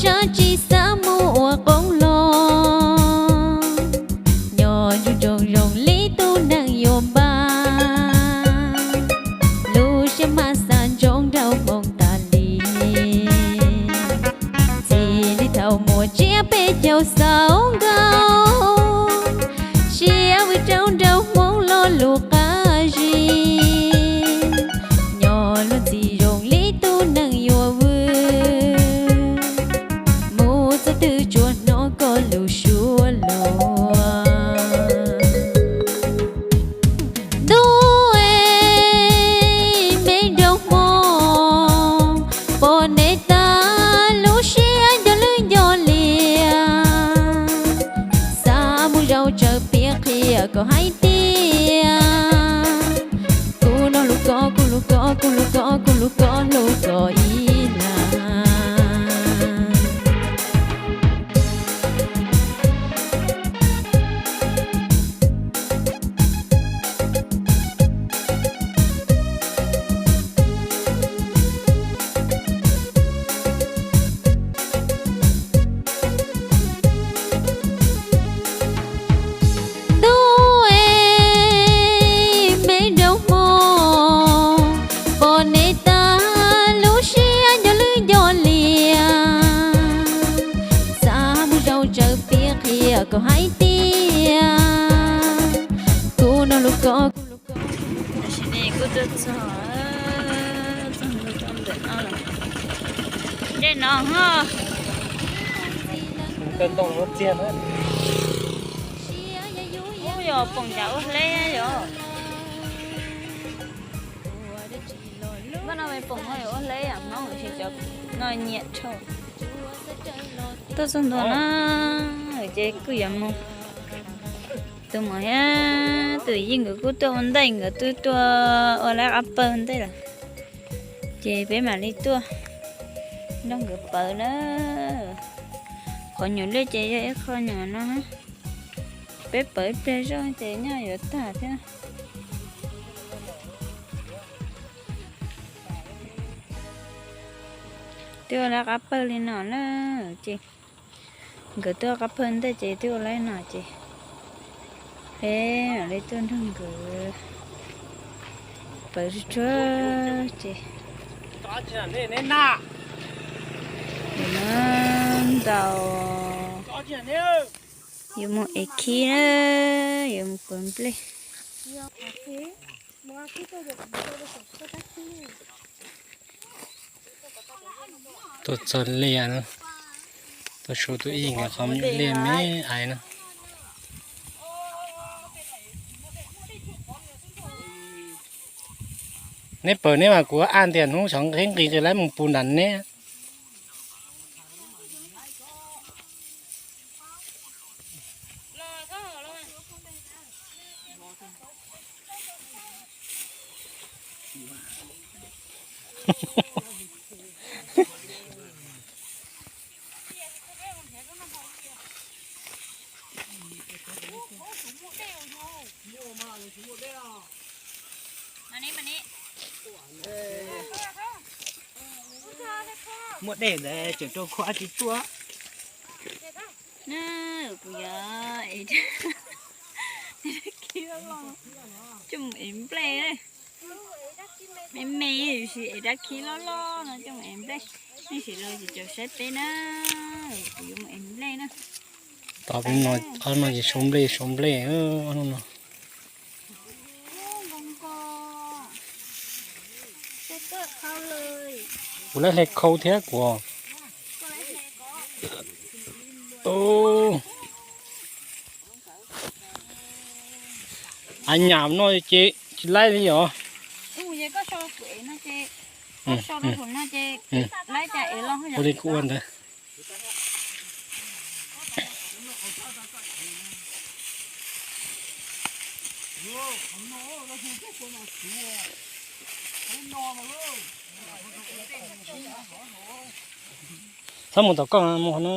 Tsav tsis xav mus ua qoob loo, nyob ntsug nroog zoo li tub neeg yuav npaj. Lub siab mas xav ntsoov nraug hmoo tas li. Txij li thaum muaj tsiab peb caug xaus nkaus, siab vwm rau nraug hmoob lo lus qab zib. Nyob luag ntxhi zoo li tub neeg yuav vwm, mus txog twg tsuas hnov koj lus suab luag. Ntuj es me nraug hmoob, pom neb tag lub siab nco lwj nco lias. Xav mus zaum tsawv piav qhia koj hais tias, kuv no hlub koj, kuv hlub koj, kuv hlub koj, kuv hlub koj, hlub koj ib leeg. Ntuj es me nraug hmoob, pom neb tag lub siab nco lwj nco lias. Xav mus zaum tsawv piav qhia koj hais tias, kuv no hlub koj, kuv hlub koj. Tam sim no kuj tuaj txog, txog ntawm no lawm. Dej no ho. Ub, yog poom cas ua hleb yom. Npaj no me poom no yuav ua hleb yam Hmoob, tiam sis cov no nyiam dhau. Tuaj txog ntua no ces kuj yuav mus. Tus muam thiab tus yij nkawd kuj tuaj ua ntej, nkawd twb tuaj ua lab qab pawg ntej lawm, ces peb mam li tuaj nrog nkawd pawv na. Qhov nyuam liaj ces yog ib qho nyuam no, peb pawv ib pliag zoj ces nyaj yuav tag thiab. Twb ua lab qab pawg li no na, ces nkawd twb ua qab pawg ntej ces twb ua lab no ces peb mam li tuaj nrog nkawd pawv tsuag tsuag ces. Nim no ntaus, yuav mus ev khib na, yuav mus pawv nplej. Tuaj txog liaj na, tuaj su tuaj ib nkawd qhov liaj me ais na. Neb pawv neb mas kuv aj ntiag hnub xyov nqhis nqhis qis lawv mus pus nram neb. Muaj dej ntawd tseem rau khua tsis tuaj. Na, kuv yuav ev dab khib loj loj coj mus ev nplej. Me me, tab sis ev dab khib loj loj no coj mus ev nplej. Nej sim los ces caum saib peb na, kuv yuav mus ev nplej na. Tos peb no, ob no ces sau nplej, sau nplej, ob no. Kuv lawv hle khau thiab kuv. Av nyam no ces tsis laib li os. Ua li kuv ua ntawd. Txhob mus tom koj, mus qhov no.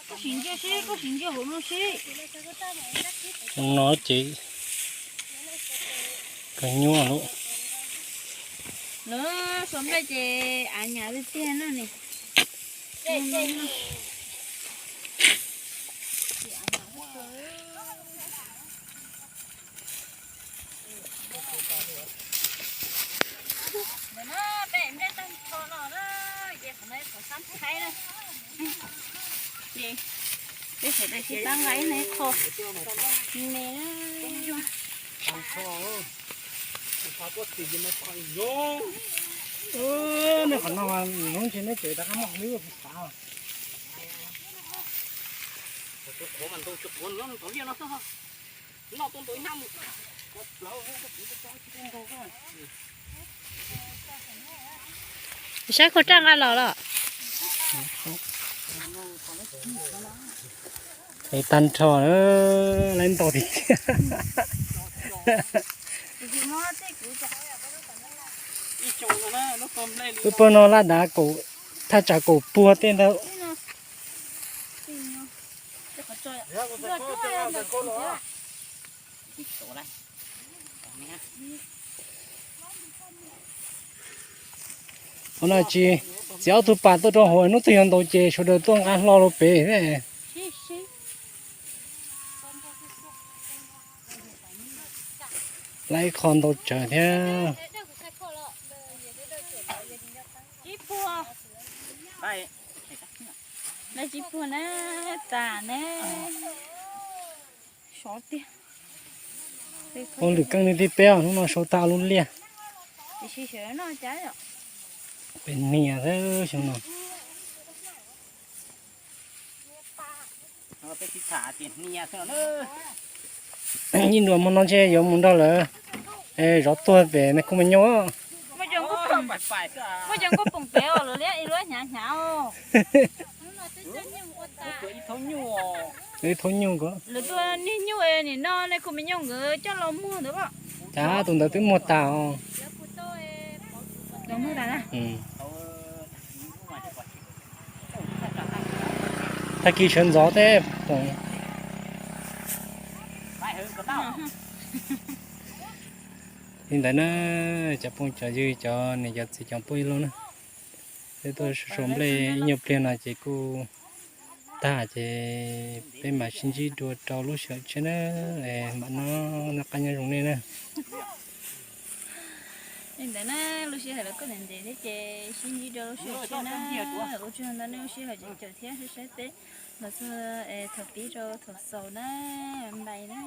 Koj sim ntsia seb, koj sim ntsia hauv no seb. No ces kawg nyuaj lawm. Lawv suav nplej ces av nyam tiag tiag no ne. Ntawm no peb nplej tag nrho no na, ces qhov no qhov sab thaib na. Ces peb sawv daws tab nqa ib qho me na. Nej qhov no mas nws lub ntshe neb tsev rov qab muaj hlwb kuv xav. Saib kho raj nqa los los. Es tag nrho lawm ntau tiag tiag. Lub pawg no laj dav kaum, thaj tsam kaum puag tej ntawd. Qhov no tsis, txiav ob tug pas tuaj rau hauv, hnub twg yuav ntaus ces sawv daws tuaj nqa hlo rau pem thiab. Laj ib qho ntau tsawv thiab. Tsib puag na, tas na. Sov tiag. Ua lwm keej li tib peb os, hnub no sau tag lub liaj. Tiam sis sawv no cas yom. Pem hnia thiab xyoo no. Yeej dua hmo no ntshe yuav mus nrog lawv zov tuag pem Nais Khoo Mas Nyooj. Muaj cov nkuaj poom pem os, lawv liab ib lub hnyav hnyav os. Ib thaub nyuj ko. Lawv tuaj niag nyuj nim no Nais Khoo Mas Nyooj nkawd coj los muag ntawd os. Cas tus ntawd twb muag tas os. Los muag tas na. Tag kis sawv ntxov tej poom. Li ntawd na, cov phooj cov ywg, cov niam cov txiv, cov phooj ywg na, peb tuaj sau nplej ib nyuag pliag no ces kuj tag, ces peb mam sib ntsib dua rau lub sij hawm tshiab na. Mam no noj qab nyob zoo nej na. Li ntawd na, lub sij hawm los kuj ntev ntev thiab ces sib ntsib dua lub sij hawm tshiab na. Ua tsaug ntau nej lub sij hawm caum thiab saib peb los txog thaum pib rau thaum xaus na. Bye na.